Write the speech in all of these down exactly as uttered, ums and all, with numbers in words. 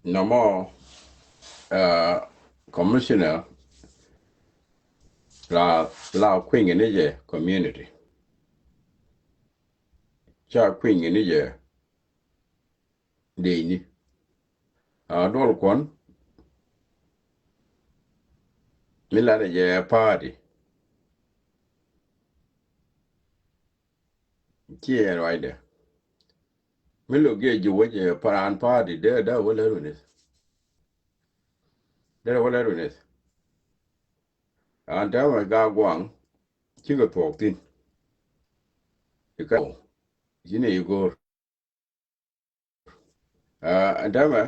Nɔmɔ, uh, commissioner la, la kuiŋ ni jɛ community. Ca kuiŋ ni jɛ dee ni. Uh, duɔl kuɔn mi la de jɛ party. Ci ɛ ruacdɛ. Mi lo̱k giɛ ji̱ wec ɛ paran party dee dee wä lɛ runith. Dee wä lɛ runith. An täämɛ ga guaŋ cikɛ thuɔk thi̱n. Ikä ci ni igo̱o̱r. Ɛn täämɛ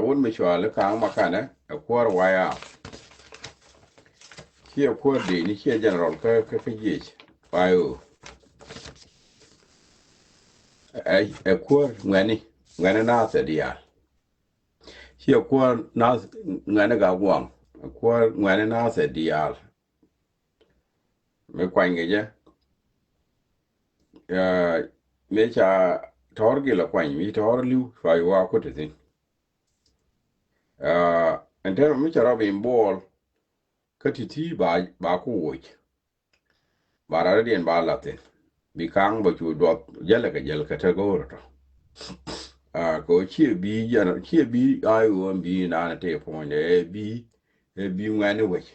wut mi cual i̱ ka̱a̱ŋ makanɛ ɛ kuäär waya. Ciɛ kuäär dee ni ciɛ general kä kä kä jiec. Wayoo. Ɛ kuäär ŋuɛni ŋuɛni nath ɛ diaal. Ciɛ kuäär nath ŋuɛni ga guaŋ. Ɛ kuäär ŋuɛni nath ɛ diaal. Mi kuany kɛ jɛ. Mi ca tɔ̱r gil a kuany mi tɔ̱r li̱w cua yuwa kut ti thin. Ɛn tɛmɛ mi ca rɔ bi buɔl kä ti̱ti̱ ba ba ku woc. Ba rarä diɛn ba lathin bi kaŋ ba cu duɔth jälɛ kɛ jäl kɛ te go̱o̱r tɔ. Kɛ ɣöö ciɛ bi jɛn ciɛ bi a ɣöö bi naan te puɔ̱nydɛ ɛ bi ɛ bi ŋuɛni wec.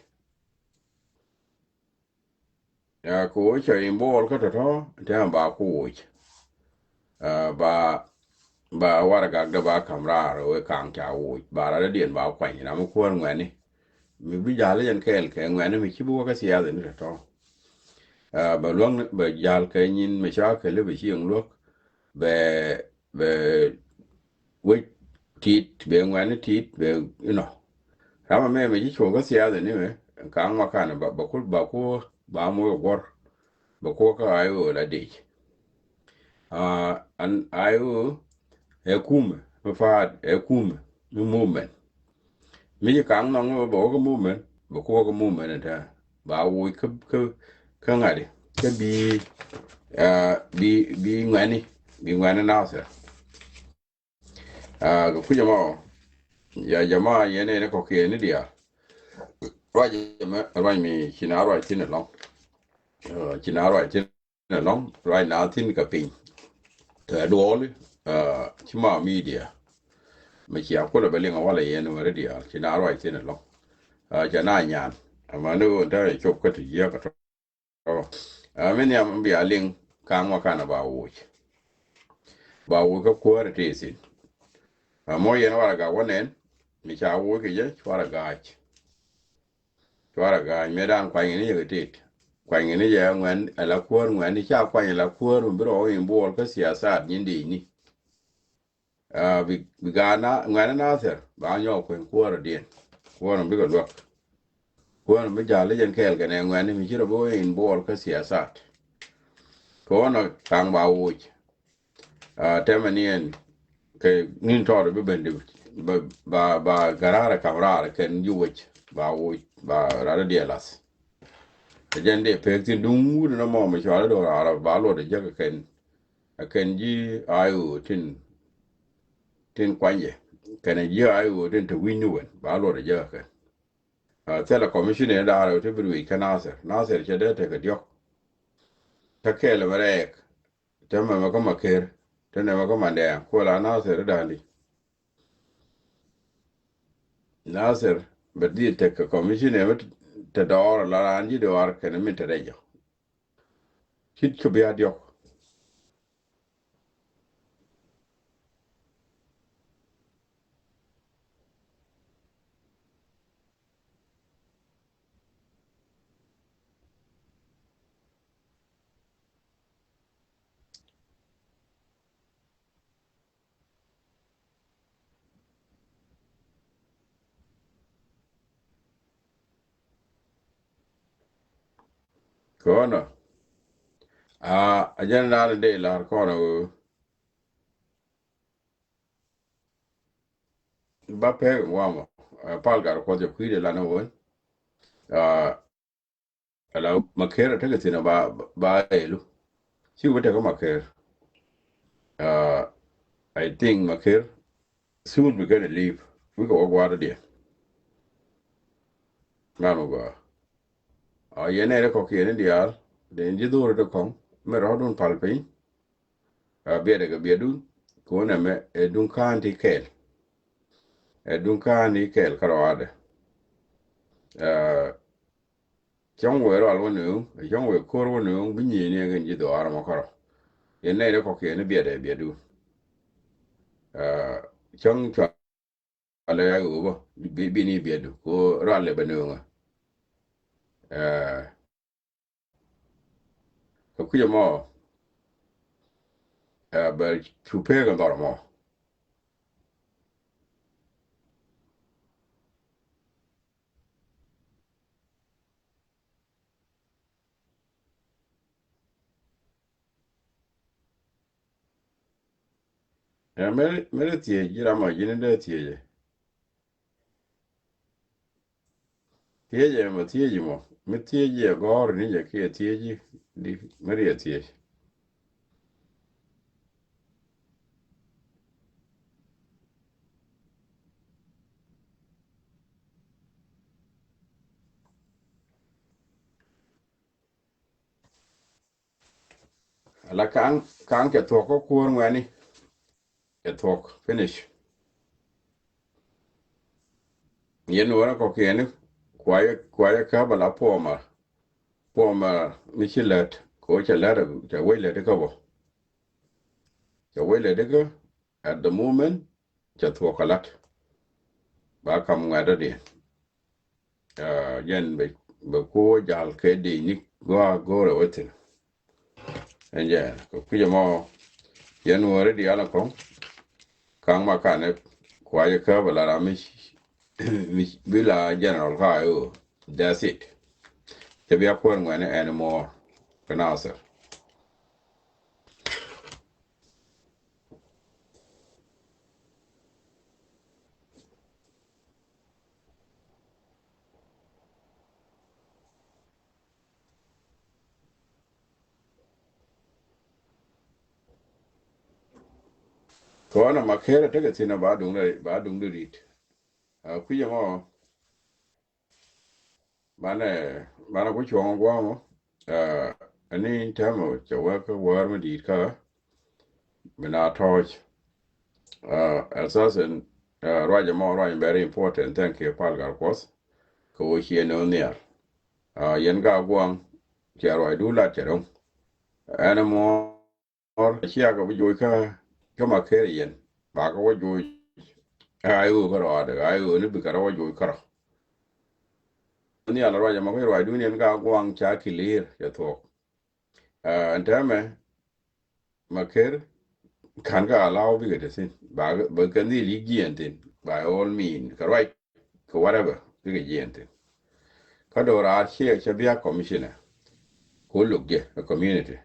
Kɛ ɣöö cɛ involve kä tɔ̱tɔ̱ tɛmɛ ba ku woc. Ba ba waragak dee ba ka̱m raar wee ka̱ŋ ca woc ba rarä diɛn ba kuany ram mi kuäär ŋuɛni. Mi bi ja̱l jɛn kɛɛl kɛ ŋuɛni mi ci bi wä kä siath ni tɔ̱tɔ̱. Bɛ luäŋ bɛ ja̱l kɛ nyin mi ca kɛ lip bi ci ɛŋ luäk bɛ bɛ wec tit bɛ ŋuɛni tit bɛ inɔ. Ramɛ mɛ mɛ ci cuɔ kä siath ni mɛ ka̱ŋ ma kan ba ba ku ba ku ba moc guɔ̱r. Bɛ kuɔkä a i̱ ɣöö la dec. An a i̱ ɣöö ɛ kumɛ mi paat ɛ kumɛ mi movement. Mi ci kaŋ nɔŋ ɣöö bɛ wä kä movement bɛ kuɔkä movement ɛn tää ba woc kä kä kä ŋa̱di kä bi bi bi ŋuɛni bi ŋuɛni nathɛ. Kɛ kui̱c ɛmɔ ya jama yɛn ɛn kɔkiɛn ni diaal. Ruac ɛmɛ ruac mi ci na ruac thin ɛlɔŋ. Ci na ruac thin ɛlɔŋ ruac na thin kɛ piny. Kɛ duɔɔli ci ma media. Mi ci a kulɛ bɛ liŋ a walɛ yɛn wä ri diaal ci na ruac thin ɛlɔŋ. Ca na nyan ɛmɛ ni ɣöö te cop kä ti jiäk a tɔ. Ɛ mi nhiam bia liŋ ka̱a̱ŋ wa kanɛ ba woc. Ba woc kä kuäärä tëë thi̱n. Ɛ mɔ yɛn warɛ gak wä nɛn mi ca woc kɛ jɛ cuarɛ ga̱a̱c. Cuarɛ ga̱a̱c mëë da̱a̱n kuany ni jɛ kɛ tëët. Kuany ni jɛ ŋuɛn ɛ la kuäär ŋuɛn ni ca kuany ɛ la kuäär mi bi rɔ wä in buɔl kä siasat nyin dee ni. Bi bi gaat na ŋuɛ̈ni Nathir ba nyɔk kueny kuäärä diɛn. Kuäärä bikɛ luäk. Kuäärä bi ja̱l jɛn kɛɛl kɛnɛ ŋuɛ̈ni mi ci rɔ bi wä in buɔl kä siasat. Kɛ ɣän ɔ kaŋ ba woc. Tɛmɛ ni ɛn kɛ ŋi̱n tɔɔt bi ben di ba ba ba gɛ raar kam raar kɛn ji̱ wec ba woc ba raar diɛl lath. Kɛ jɛn dee pek thin duŋ wut ni mɔ mi cual i̱ do̱raar ba luɔt ɛ jäk kɛn. Ɛ kɛn ji̱ I O tin tin kuanyɛ kɛnɛ ji̱ I O tin te wi̱ny ni wen ba luɔt ɛ jɛ kɛ kɛn. Thilɛ commission in da̱a̱r ɛ ti bi ruëëc kä Nathir. Nathir cɛ dee tekɛ diɔ̱k. Te kɛɛl mɛ rɛɛk te mɛmɛ kä Maker te nɛmɛ kä Mandɛɛŋ kuɛ la Nathir i̱ da̱a̱li. Nathir bɛ dhil tekɛ commission in mi te dɔɔr la raan ji̱ dɔɔr kɛnɛ min te rɛc jɔ. Cit kɛ bia diɔ̱k. Kɔnɔ a a jɛn da̱a̱n dee la̱r kɔnɔ ɣöö ba pek ŋuamɔ. Pal gat kuɔth jɛ kui̱dɛ lan ɣöö ala Maker a tekɛ thin ba ba elu. Ci wä tekɛ Maker. I think Maker Thul bi kɛn ɛ li̱i̱p wikɛ wä gua̱a̱r diɛ. Man wä gɔaa. A yɛn nɛy rɛ kɔk yɛn in diaal den ji̱ dho̱r in te kɔŋ mi rɔ̱dun pal piny. A biɛt ɛ kɛ biɛtdun. Kuɔn ɛmɛ ɛ duŋ ka̱a̱n ti kɛɛl. Ɛ duŋ ka̱a̱n ti kɛɛl kärɔaadɛ. Cäŋ wëë rual wä nööŋ, cäŋ wëë ko̱r wä nööŋ bi nyieyni ɛ kɛn ji̱ dhɔaar ɛmɔ kärɔ̱. Yɛn nɛy rɛ kɔk yɛn in biɛt ɛ biɛtdun. Cäŋ cua Alɛ ya ɣöö bä bi, bi ni biɛtdu ko rual lɛ bɛ nööŋä. Ɛ, kɛ kui̱c ɛmɔ, ɛ, bɛ cu pek ɛn dhɔr ɛmɔ. Ɛ, mɛn, mɛn thiec ji̱ ram a ji̱n in dee thiec. Thiec ɛ mɛ thiec mɔ mi thiec ɛ gɔ̱r ni jɛ kiɛ thiec di mi riɛ thiec. Ala kaŋ, kaŋ cɛ thuɔ̱k kä kuäär ŋuɛ̈ni. Cɛ thuɔ̱k finish. Yɛn wä rɛ kɔkiɛni kuayɛ, kuayɛ käp ala puɔmɛ. Puɔmɛ mi ci lät kɛ wä cɛ lät, cɛ wec lät ikä bä. Cɛ wec lät ikä at the moment. Cɛ thuɔ̱k kɛ la̱t. Ba kam ŋuɛ̈tdädiɛn. Jɛn bɛ, bɛ ku wä jal kɛ di̱i̱ni gɔaa go̱o̱rɛ wä thi̱n. Ɛn jɛ kɛ kui̱c ɛmɔ. Yɛn wä rɛ diaal ɛ kɔŋ. Ka̱ŋ ma kanɛ kuacɛ käp ɛ la ram mi, mi bi la general ka ɛ ɣöö. That's it. Cɛ bia kuäär ŋuɛ̈ni anymore. Kɛ Nasir. Kɔn a Makɛr a tekɛ thi̱n a ba duŋdɛ, ba duŋdɛ ri̱t. A kui̱c ɛmɔ. Banɛ, banɛ ku cuɔ̱ŋ gua̱a̱mɔ. Ɛni tɛmɛ cɛ wek kä wäär mi di̱i̱t kä. Bi na tɔ̱ɔ̱c. Ɛsasɛn ruac ɛmɔ ruac very important. Thank you pal gal kuɔth. Kɛ wä ciɛ ni wä nhial. Yɛn ka gua̱a̱ŋ cɛ ruacdu lat cɛ ro̱ŋ. Ɛn ɛmɔ mɔr ciakɛ bi joc kä, kä Makɛr yɛn. Bakɛ wä joc. Ay ɣöö kärɔadɛ, ay ɣöö ni bikɛ rɔ wä joc kärɔ. Nhial ruac ɛmɔ kä ruacdun yɛn ka gua̱a̱ŋ ca clear cɛ thuɔ̱k. Ɛn tɛmɛ Makɛr ka̱n kä allow bikɛ te thi̱n. Ba, ba kɛ nhil yi̱k jiɛn thi̱n. By all mean kɛ ruac kɛ whatever bikɛ jiɛn thi̱n. Kä do̱raar ciɛ cɛ bia commissioner. Ku luk jɛ ɛ community.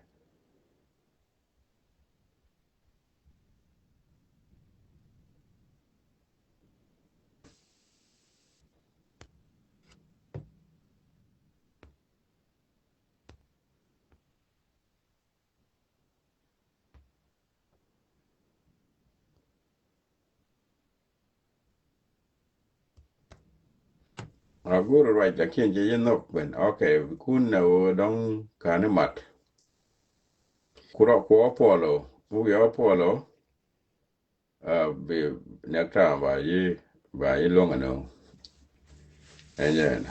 A go̱o̱r ruac lakin jɛ yɛ nhɔk ben. Okay, kun nɛ wä dɔŋ kani mat. Kurɔ kuɔ puɔlɔ, wuk yɛ puɔlɔ. Bi next time ba yi, ba yi luɔŋ ɛnɔ. Ɛn jɛ ɛn.